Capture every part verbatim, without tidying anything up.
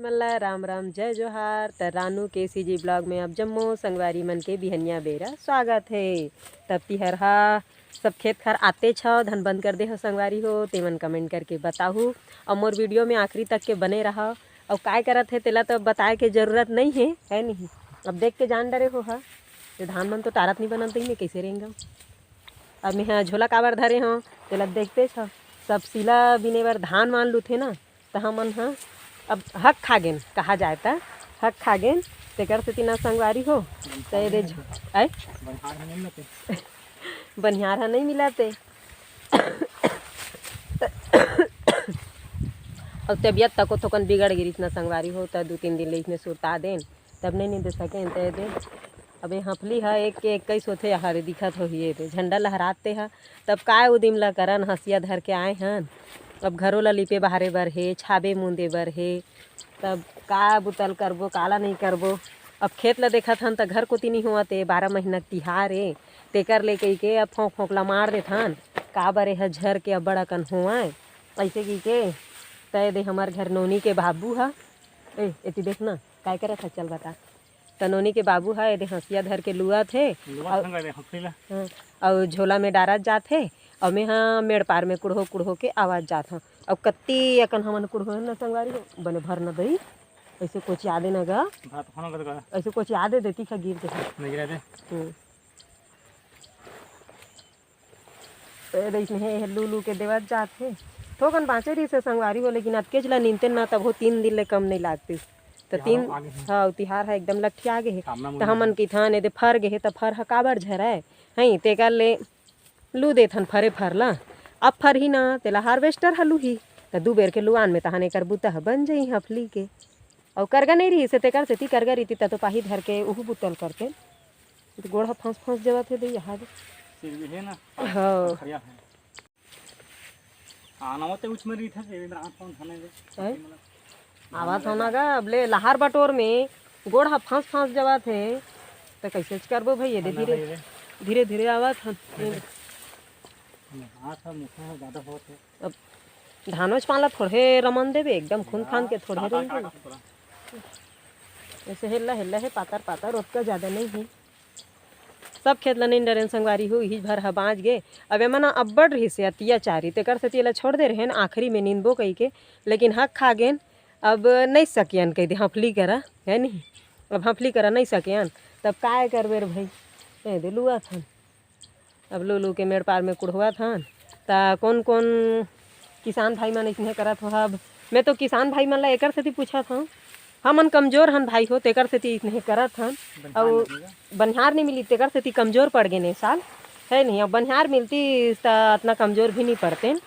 मन ला राम राम, जय जोहार। त रानू के सीजी ब्लॉग में आप जम्मो संगवारी मन के बिहनिया बेरा स्वागत हे। तब तिहर हा सब खेत खार आते छव, धन बंद कर दे हो संगवारी हो, तेमन कमेंट करके बताहू। और मोर वीडियो में आखिरी तक के बने रहा। और काय करत हे तेला तो बताए के जरूरत नहीं है, है नहीं? अब देख के जान डरे हो हा। ये धान मन तो टारत नहीं बनत ही, मैं कैसे रेंगव? अब मैं हा झोला काबर धरे हो, तेला देखते छव। सब सीला बिने बर धान मान लूथे ना, त हमन ह अब हक खा गेन, कहा जाए त हक खा गेन। तेकर सेती ना संगवारी हो, त ये दे झ-, आय? बनिहार ह नहीं मिलते। बनिहार ह नहीं मिलते। अब तबियत तको थोकन बिगड़ गिरिस ना संगवारी हो, त दू तीन दिन ले इसने सुरता देन, तब नहीं नींद सकेन। त ये दे, अब ये हफली ह एक के इक्कीस होथे, हरे दिखत होही ये दे, झंडा लहराते ह। तब काय उदिम ला करन, हंसिया धर के आए हन। अब घरो ला लिपे बहारे बर हे, छाबे मुंदे बर हे, तब का बुतल करबो, काला नहीं करबो। अब खेत ला देखत हन त घर कोती नहीं होवत ए, बारह महीना के तिहार ए, तेकर ले कहिके अब फोंक फोंक ला मार देथन, का बरे ह झर के अब्बड़ अकन होवय, ऐसे कहिके। तय दे हमर घर नोनी के बाबू ह, ए, एती देख ना, काय करत ह, चल बता। त नोनी के बाबू ह एदे हंसिया धर के लुआत हे। लुआत अउ हंगा रे, हंसी ला। हाँ, अउ झोला में डारत जात हे, अउ मैं हा मेड़ पार में कुड़हो कुड़हो के आवाज जात हूँ। अउ कत्ती अकन हमन कुड़हो न संगवारी हो, बने भर न दई, ऐसे कोचिया दे न गा, भात खाना कर कर। ऐसे कोचिया दे देती खा गिर दे। नहीं गिरा दे। हम्म। ए दे इसने हे, हे लू लू के देवत जात हे। थोकन बाँचे रहिस हे संगवारी हो, लेकिन अतकेच ला नींदतेन ना, तब हो तीन दिन ले कम नहीं लागतिस। त तिहार तीन, आगे हे। हाँ, तिहार ह एकदम लठिया गे हे। सामना त मुंह हमन में। किथन एदे फर गे हे, त फर ह काबर झरय? हई, तेकर ले लू देथन फरे फर ला। अब फरही ना, तेला हार्वेस्टर ह लूही। त दू बेर के लुआन में तहन एकर बुता ह बन जही हफली के। अउ करगा नहीं रहिस हे, तेकर सेती करगा रहिती त तो पाही धर के उहू बुतल करते। त गोड़ ह फंस फंस जवत हे दे, यहाँ दे। सिर भी है ना, हाँ। खड़िया है। आना होते उच में रहिथे, ये भी रात फोन थाने दे। हैं? आवत हो ना गा, अब ले लहार बटोर में गोड़ ह फंस फंस जवत हे, त कैसे करबो भाई, ये दे खाना धीरे, भाई रे। धीरे धीरे आवत हन। हाथ ह मुठा ह ज्यादा होत हे। अब धानोच पाला थोड़े रमन देबे, एकदम खून खान के थोड़े काटा, रमन काटा देबे। थोड़ा। ऐसे हेल्ला हेल्ला हे, पातर पातर, ओतका ज्यादा नहीं हे। सब खेत ल नइ डरेन संगवारी हो, इही भर ह बाँच गे। अब एमन अब्बड़ रहिस हे अतियाचारी, तेकर सेती एला छोड़ दे रहेन, आखिरी में निंदबो कहिके, लेकिन हक खा गेन। अब नइ सकेन कहि दे हफली करा, है नहीं? अब हफली करा नइ सकेन, तब काय करबे रे भाई? ए दे लुआथन। अब लू लू के मेड़ पार में कुढ़वाथन। त कौन कौन किसान भाई मन अइसने करत हो? अब मैं तो किसान भाई मन ला एकर सेती पूछत हूँ, हमन कमजोर हन भाई हो, तेकर सेती अइसने करत हन। बनिहार अउ नहीं मिला। बनिहार नहीं मिली, तेकर सेती कमजोर पड़ गेन ए साल, है नहीं? अब बनिहार मिलती त अतना कमजोर भी नहीं पड़तेन।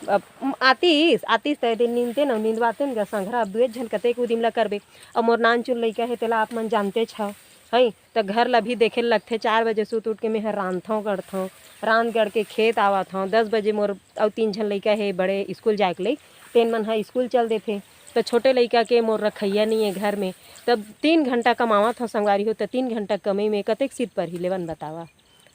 अब आतीस, आतीस त ए दिन निंदतेन अउ निंदवातेन ग संघरा। अब दुए झन कतेक उदिम ला करबे। अब मोर नानचुन लइका हे, तेला आप मन जानते छव, हैं? त घर ला भी देखे ल लगथे। चार बजे सुत उठ के मेंह रांधथौं गढ़थौं, रांध गढ़ के खेत आवत हौं। दस बजे मोर अउ तीन झन लइका हे बड़े स्कूल जाए के लइक, तेन मन ह स्कूल चल देथे। त छोटे लइका के मोर रखइया नइ ए घर में, तब तीन घंटा कमावत हौं संगवारी हो, त तीन घंटा कमई में कतेक सित परही लेवन बतावा।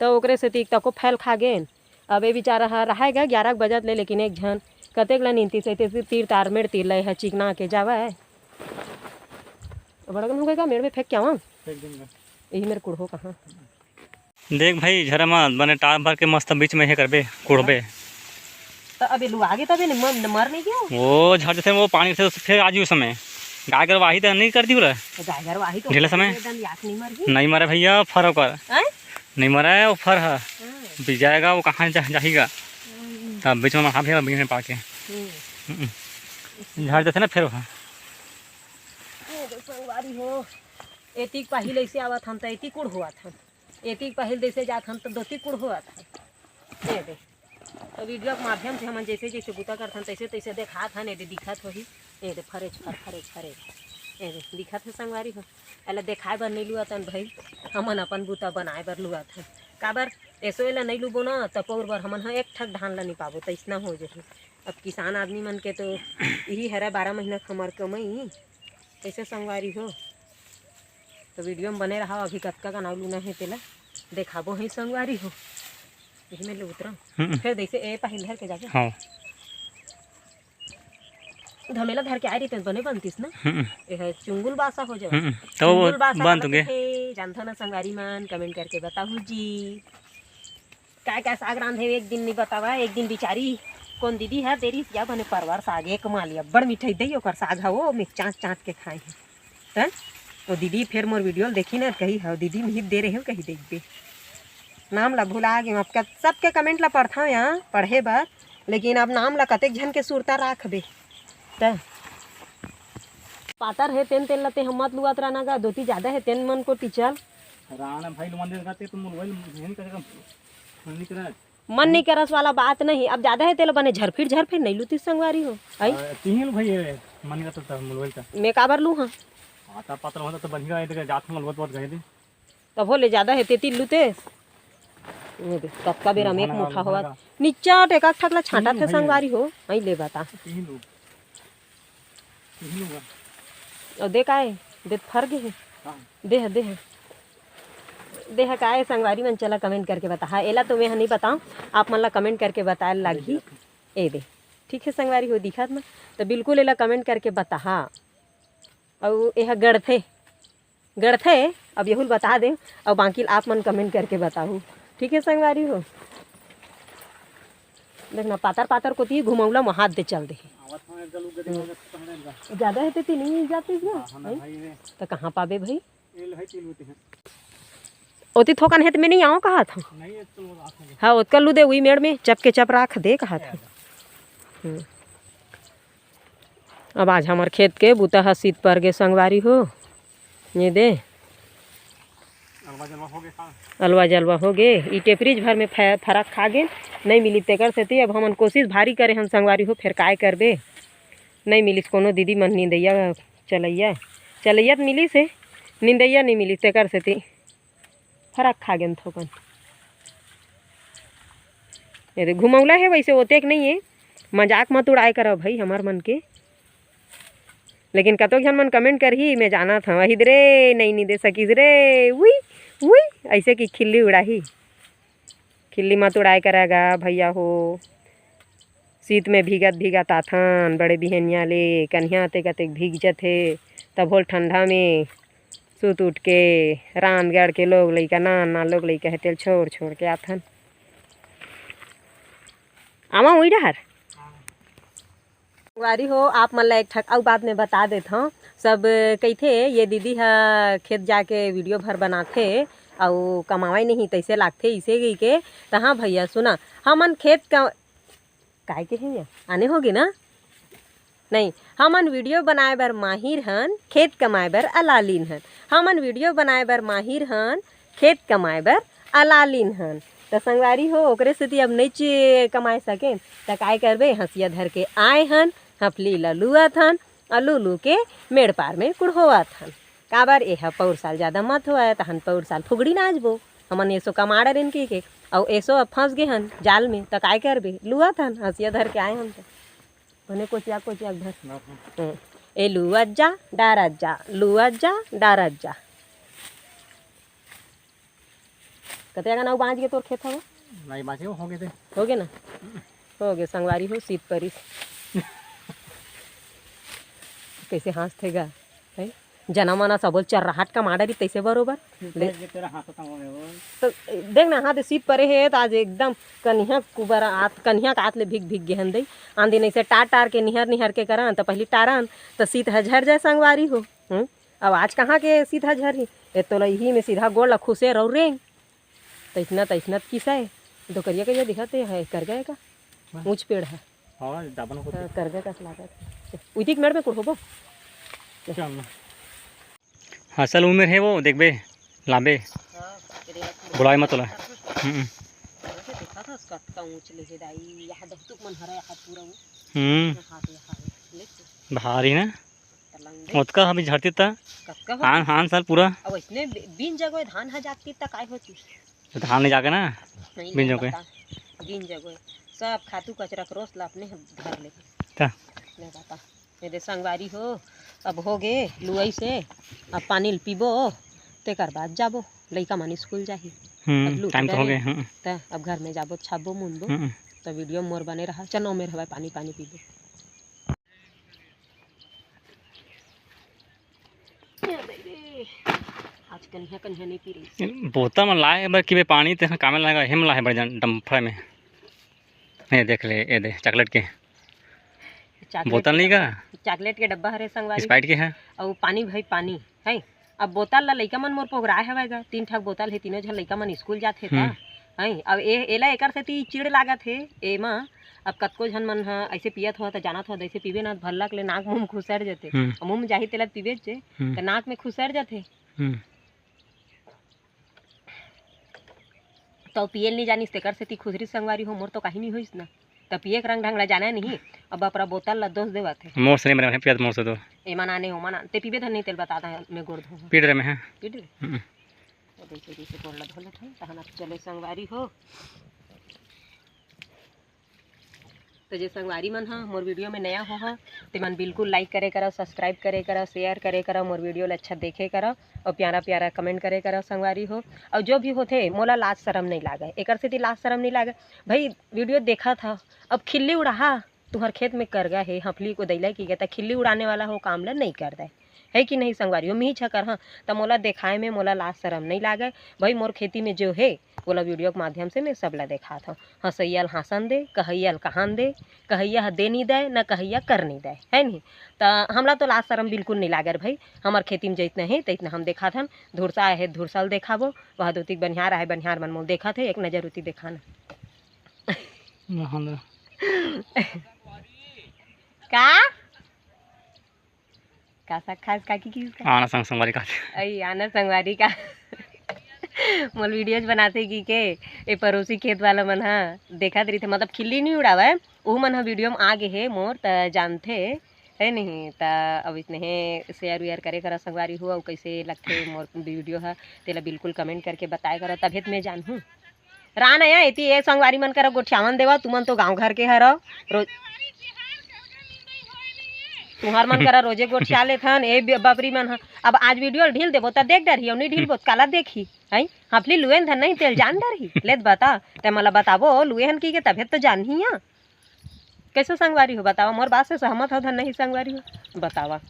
त ओकरे सेती तको फैल खा गेन। अब ए बेचारा ह रहाय गा, ग्यारह बजत ले, लेकिन एक झन कतेक ला नींदतिस, अइते तीर तार मेड़ तीर लय ह चिकना के जावय। बड़कन हो गए का? मेड़ में फेंक के आवा। फेंक देंगे। यही मेरे कुड़हो कहाँ। देख भाई, झरे मत, बने टाप भर के मस्त बीच में हे करबे, कुड़बे। त अबे लुआ गे तबे ने मर, मर नहीं गया? वो झड़ जैसे वो पानी से फिर आज ही उस समय गाय गरवाही त नहीं कर दी बोला। तो गाय गरवाही तो ढीला समय। एकदम याक नहीं मर गई। नहीं मरे भैया, फर ओकर। हैं? नहीं मरे, वो फर है। हाँ। बिक जाएगा, वो कहाँ जा, जाहिगा। हम्म। तब बीच में महा भी बीच में पाके। हम्म। हम्म। झड़ जैसे ना फिर वहाँ। ये तो संगवारी हो, एतिक पाही लइसे आवत हन, त एतिक कुड़ होवत हन। एतिक पाही ल जइसे जात हन, त दोतिक कुड़ होवत हन। ए दे। तो वीडियो के माध्यम से हमन जइसे जइसे बूता करथन, तइसे तइसे देखात हन, ए दे दिखत होही। ए दे फरेज फर, फरेज फरेज। ए दे दिखत हे संगवारी हो। एला देखाए बर नइ लुआतन भई, हमन अपन बूता बनाए बर लुआत हन। काबर? एसो एला नइ लुबो न, त पौर बर हमन ह एक ठक धान ल नइ पाबो, तइसना हो जही। अब किसान आदमी मन के तो इही हरय बारह महीना के हमर कमई। कइसे संगवारी हो? तो वीडियो में बने रहा, अभी कतका कन अउ लूना हे तेला देखाबो ही संगवारी हो। यही में ले उतरम। हम्म। फिर जइसे ए पाही ल धर के जाके। हाँ। धमेला धर के आए रहिते बने बनतिस ना। हम्म। एह चुंगुल बासा हो जाए। हम्म, तो वो चुंगुल बासा बन काला तुंगे। कथे, जानथो ना संगवारी मन, comment करके बताहू जी। काय काय साग रांधे एक दिन नहीं बतावा, एक दिन बिचारी कोन दीदी ह देरी या बने परवर साग एक माली अब्बड़ मिठाई दई ओकर साग ह वो में चाँच चाँच के खाए हे। त वो दीदी फेर मोर video ल देखी न कही, "हव दीदी, मिहित दे रहे हो," कही, देखबे। नाम ला भुला गे, अब क-, सबके comment ला पढ़थव यहाँ पढ़े बर, लेकिन अब नाम ला कतेक झन के सुरता राखबे। त पातर हे तेन तेन ला ते हम मत लुआत रहना गा, दोती ज्यादा हे तेन मन को टीचर। राणा भाई लुमन दे करते तुम मोबाइल नहीं करेगा, नहीं करा। मन नहीं करस वाला बात नहीं, अब ज्यादा हे तेला बने झरफिर झरफिर नहीं लूती संगवारी हो। आई? आ, तिहिल भाई ये मन करता था मोबाइल का। मैं काबर लू हाँ? आता पातर होता तो बढ़िया है, इधर जात हम लोग बहुत गए थे। तभो ले ज्यादा हे तेती लूते। ये दे, कतका बेर हम एक मुठा होवत। निच्चा टेका ठकला छांटा थे संगवारी हो। आई ले बता। अउ दे काय? दे फर गे हे। हाँ। दे ह, दे ह। दे ह काय संगवारी मन, चला comment करके बता। हाँ, एला तो मैं ह नहीं बताऊँ, आप मन ला comment करके बताए लागही। ए दे, ठीक है संगवारी हो, दिखत ना? तो बिल्कुल एला comment करके बता। हाँ। अउ एह गड़थे, गड़थे, अब यहू ल बता दे, अउ बाकी ल आप मन comment करके बताहू। ठीक है संगवारी हो, देखना पातर पातर कोती घुमौला म हाथ दे चल दे। ज्यादा हे तेती नहीं जाते ना। त कहाँ पाबे भाई? ओती थोकन हे त मैं नहीं आऊँ कहा था। हाँ, ओतका लू दे उही मेड़ में चप के चप राख दे कहा था। हम्म। अब आज हमर खेत के बुता ह सीत पर गे संगवारी हो। ये दे। अलवा जलवा हो गे। ई टेपरीच भर में फरक खा गे, नहीं मिली तेकर सेती अब हमन कोशिश भारी करे हन संगवारी हो, फेर काय करबे, नहीं मिलिस कोनो दीदी मन निंदैया चलैया, चलैया त मिलिस हे, निंदैया नहीं मिलिस तेकर सेती फरक खा गेन थोकन। ये दे घुमौला हे, वैसे ओतेक नहीं हे, मजाक मत उड़ाए करो भाई हमर मन के। लेकिन कतोक झन मन comment करही, मैं जानत हव, "अहिद रे, नइ निंदे सकिस रे, उई, उई," अइसे कि खिल्ली उड़ाही। खिल्ली मत उड़ाए करा गा भैया हो। सीत में भीगत भीगत आथन, बड़े बिहनिया ले, कनिहा अतेक अतेक भीग जथे, तभो ल ठंडा में सुत उठ के, रामगढ़ के लोग लइका, नान नान लोग लइका हे, तेल छोड़ छोड़ के आथन। आवा उई डहर। संगवारी हो, आप मन ला एक ठक अउ बात में बता देत हव। सब कहिथे, "ये दीदी ह खेत जाके video भर बनाथे अउ कमावय नहीं, तइसे लागथे, इसे कहिके।" त हाँ भैया, सुना, हमन खेत का, काय के हे ये? आने होगे ना? नहीं, हमन video बनाए बर माहिर हन, खेत कमाए बर अलालीन हन। हमन video बनाए बर माहिर हन, खेत कमाए बर अलालीन हन। त संगवारी हो, ओकरे सेती अब नइच कमाए सकेन, त काय करबे, हंसिया धर के आए हन, हफली ल लुअत हन, अउ लू लू के मेड़ पार में कुढ़ोवत हन। काबर, एह पौर साल जादा मत होवय, तहन पौर साल फुगड़ी नाचबो, हमन एसो कमा डरेन कहिके, अउ एसो अब फंस गे हन जाल में, त काय करबे, लुअत हन, हंसिया धर के आए हन त। बने कोचिया कोचिया के भर। हम्म। ए लुअत जा, डारत जा, लुअत जा, डारत जा। कते अगन अउ बांच गे तोर खेत हवय? नहीं बांचे, हो गे ते। हो गे ना? हो गे, संगवारी हो, सीत परिस। कइसे हाँसथे गा, हैं? जना मना सबो ल चर्राहट कमा डरी तइसे बरोबर। ले। तेरा हाथ तो वो। त देख ना, हाथ सीत परे हे, त आज एकदम कनिहा कुबर आत, कनिहा के आत ले भीग भीग गे हन दई। आंधी नइसे टार टार के निहर निहर के करन, त पहिली टारन, त सीत ह झर जाय संगवारी हो। हम्म? अब आज कहाँ के सीधा झरही? ए तोला इही में सीधा गोड़ ला खुसे रहू रेंग। तइसना, तइसना त किसा ए। डोकरिया करिया दिखत हे, हे, करगा ए का? वाह। ऊंच पेड़ हे। हाँ, दाबन होथे। हाँ, करगा कस लागत। उइतिक मेड़ में कुढ़ोबो। चल ना। हाँ, सल उमेर हे वो, देखबे, लाबे। हाँ, तेरे हाथ में बुलाए मत तोला। हम्म। अरे, देखा था, कतका ऊंच ले हे दाई, यहाँ दहतुक मन हरा, यहाँ पूरा वो। हम्म। यहाँ हाथ, यहाँ ले। भारी ना? तलंग दे। ओतका अभी झरती त कतका होती? हान, हान साल पूरा। अब इसने बि-, बिन जगह धान ह जाती त काय होती? तो धान ले जाके ना, नहीं बिन ले जगह। पता, बिन जगह। सब खातू कचरा के रोस ला अपने हम धर ले। त? ले बता। ये दे संगवारी हो, अब हो गे लुआई से, अब पानी ल पीबो, तेकर बाद जाबो, लइका मन स्कूल जाही। हम्म, अब लू time तो हो डरे। गे, हम्म। त अब घर में जाबो, छाबो, मुनबो। हम्म। त video मोर बने रहा, चलो मेर हवाई पानी, पानी पीबो। आज कन्हिया कन्हिया नहीं पी रही। बोतल में लाए बर कि बे पानी ते कामे लगा, हेम लाए बर जान डम्फर में। ये देख ले, ये दे चॉकलेट के चॉकलेट बोतल के नहीं का? डब्बा, चॉकलेट के डब्बा हरे संगवारी। स्प्राइट के है। अउ पानी भाई पानी है। अब बोतल ला लइका मन मोर पोगराए हवय गा, तीन ठक बोतल हे, तीनों झन लइका मन स्कूल जात हे ता। हम्म। हैं, अब ए, एला एकर सेती चिड़ लागत हे एमा। अब कतको झन मन ह ऐसे पियत हो त जानत हो, जैसे पीबे ना भल्लक ले नाक मुंह में खुसर जथे। हम्म। अब मुंह में जाही तेला पीबे जे, हम्म। त नाक में खुसर जथे। हम्म। तो पियल नहीं जानिस तेकर सेती खुसरी संगवारी हो, मोर तो काही नहीं होइस ना। त पिए के रंग ढंग ला जाने नहीं, अब अपरा बोतल ला दोष देवत हे। मोर से नहीं बने, पियत मोर से तो। एमन आने, ओमन आने, ते पीबे धन नहीं तेल बता दा, मैं गोड़ धो। पीट रहे मैं, हाँ। पीट रहे? हम्म। तो जैसे जैसे गोड़ ला धो लेत हन, तहन अब चले संगवारी हो। तो जे संगवारी मन ह मोर वीडियो में नया हो ह, ते मन बिल्कुल लाइक करे करा, सब्सक्राइब करे करा, शेयर करे करा, मोर वीडियो ला अच्छा देखे करा और प्यारा प्यारा कमेंट करे करा संगवारी हो। और जो भी होथे मोला लाज शरम नहीं लागे, एकर सेती लाज शरम नहीं लागे। भाई वीडियो देखत ह, अब खिल्ली उड़ाहा, तुहर खेत में करगा हे, हफली को दैला की गता खिल्ली उड़ाने वाला हो काम ला नहीं कर दे, है कि नहीं संगवारी हो? मीच ह करहा त मोला देखाए में मोला लाज शरम नहीं लागे। भाई मोर खेती में जो हे ओला वीडियो के माध्यम से मैं सबला देखात हूँ। हंसैया ल हासन दे, कहैया ल कहान दे, कहैया ह दे नहीं दे, न कहैया कर नहीं दे, है नहीं? त हमला तो लाज शरम बिल्कुल नहीं लागे रे भाई। हमर खेती में जैतना हे तैतना हम देखात हन। धुरसा आहे धुरसा ल देखाबो, वह दोतिक बनिहार आहे बनिहार मन मोल देखत हे, एक नजर उती देखाना। नहाना। का? का साग खास काकी की उसका? आना संग संगवारी का। अई आना संगवारी का। मोल वीडियोज बनाथे की के, ए पड़ोसी खेत वाला मन हा देखत रहिथे, मतलब खिल्ली नहीं उड़ावे, ऊ मन हा वीडियो में आ गे हे मोर त जानथे, है नहीं? त अब इतने हे शेयर वेयर करे करा संगवारी हो, अउ कैसे लगथे मोर वीडियो हा, तेला बिल्कुल कमेंट करके बताए करो, तभे त मैं जानहूँ। रान आया एती ए संगवारी मन करा गोठियावन देवा, तुमन तो गांव घर के हरव, रोज तुहर मन करा रोजे गोठिया लेथन ए बि-, बपरी मन ह। अब आज वीडियो ल ढील देबो त देख डरही, अउ नहीं ढीलबो त काला देखही, हैं? हफली लुएन धन नहीं तेल जान डरही। ले त बता, ते मला बताबो लुए हन की के तभे त जानही या। कैसे संगवारी हो बतावा, मोर बात से सहमत हो धन नहीं संगवारी हो बतावा।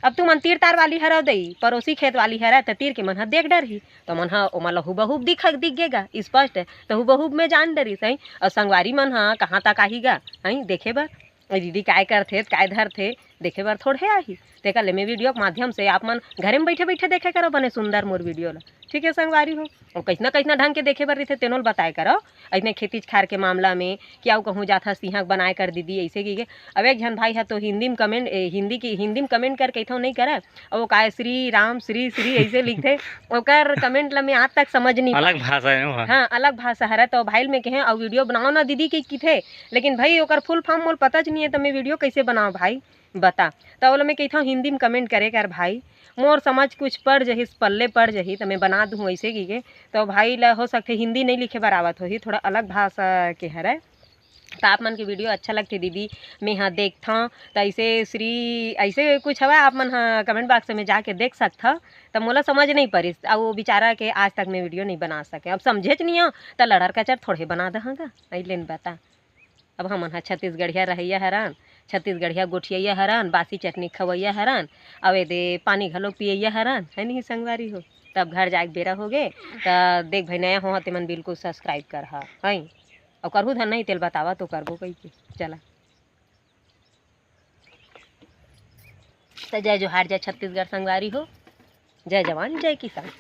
अब तुमन तीर तार वाली हरव दई, पड़ोसी खेत वाली हरय, त तीर के मन ह देख डरही, त मन ह ओमा ल हुबहूब दिख, दिख गेगा, स्पष्ट, त हुबहूब में जान डरिस, हैं? अउ संगवारी मन ह कहाँ तक आही गा, हैं, देखे बर? ए दीदी काय करथे, काय धरथे, देखे बर थोड़े आही। तेकर ले मैं वीडियो के माध्यम से आप मन घरे में बैठे, बैठे देखे करो बने सुंदर मोर वीडियो ल, ठीक है संगवारी हो? अउ कइसना कइसना ढंग के देखे बर रहिथे, तेनो ल बताए करो। अइसने खेतीच खार के मामला में कि अउ कहूँ जाथा सिंहक बनाए कर दीदी, अइसे कहिके। अब एक झन भाई ह तो हिंदी में कमेंट, ए, हिंदी की, हिंदी में कमेंट कर कहिथव नहीं करय, अउ वो काय श्री राम, श्री, श्री अइसे लिखथे। ओकर कमेंट ल मैं आज तक समझ नहीं अलग पाए। भाषा है वो। हाँ, अलग भाषा हरय। तो भाई ल मैं कहे, "अउ वीडियो बनाओ ना दीदी," कहिके कहिथे, लेकिन भाई ओकर फुल फॉर्म मोल पताच नहीं है, तो मैं वीडियो कैसे बनाओ भाई? बता। त ओला मैं कहिथंव हिंदी में कमेंट करे कर भाई, मोर समझ कुछ पड़ जही, पल्ले पड़ जही, त मैं बना दूँ अइसे कहिके। त भाई ला हो सकथे हिंदी नहीं लिखे बर आवत होही, थोड़ा अलग भाषा के हरय। त आप मन के वीडियो अच्छा लगथे दीदी, मैं ह देखथंव। त अइसे श्री, अइसे कुछ हवय, आप मन ह कमेंट बॉक्स में जाके देख सकथव। त मोला समझ नहीं परिस, अउ वो बेचारा के आज तक मैं वीडियो नहीं बना सके। अब समझेच नहीं हंव, त लड़र कचर थोड़े बना दहंव गा, अइ लेन बता। अब हमन ह छत्तीसगढ़िया रहइया हरन, छत्तीसगढ़िया गोठियइया हरन, बासी चटनी खवइया हरन, अउ एदे पानी घलो पियइया हरन, है नहीं संगवारी हो? तब घर जाए के बेरा होगे, त देख भाई नया हो तेमन बिल्कुल सब्सक्राइब करहा, हैं? अउ करहू धन नहीं तेल बतावा तो करबो कहिके। चला। त जय जोहार, जय छत्तीसगढ़ संगवारी हो, जय जवान, जय किसान।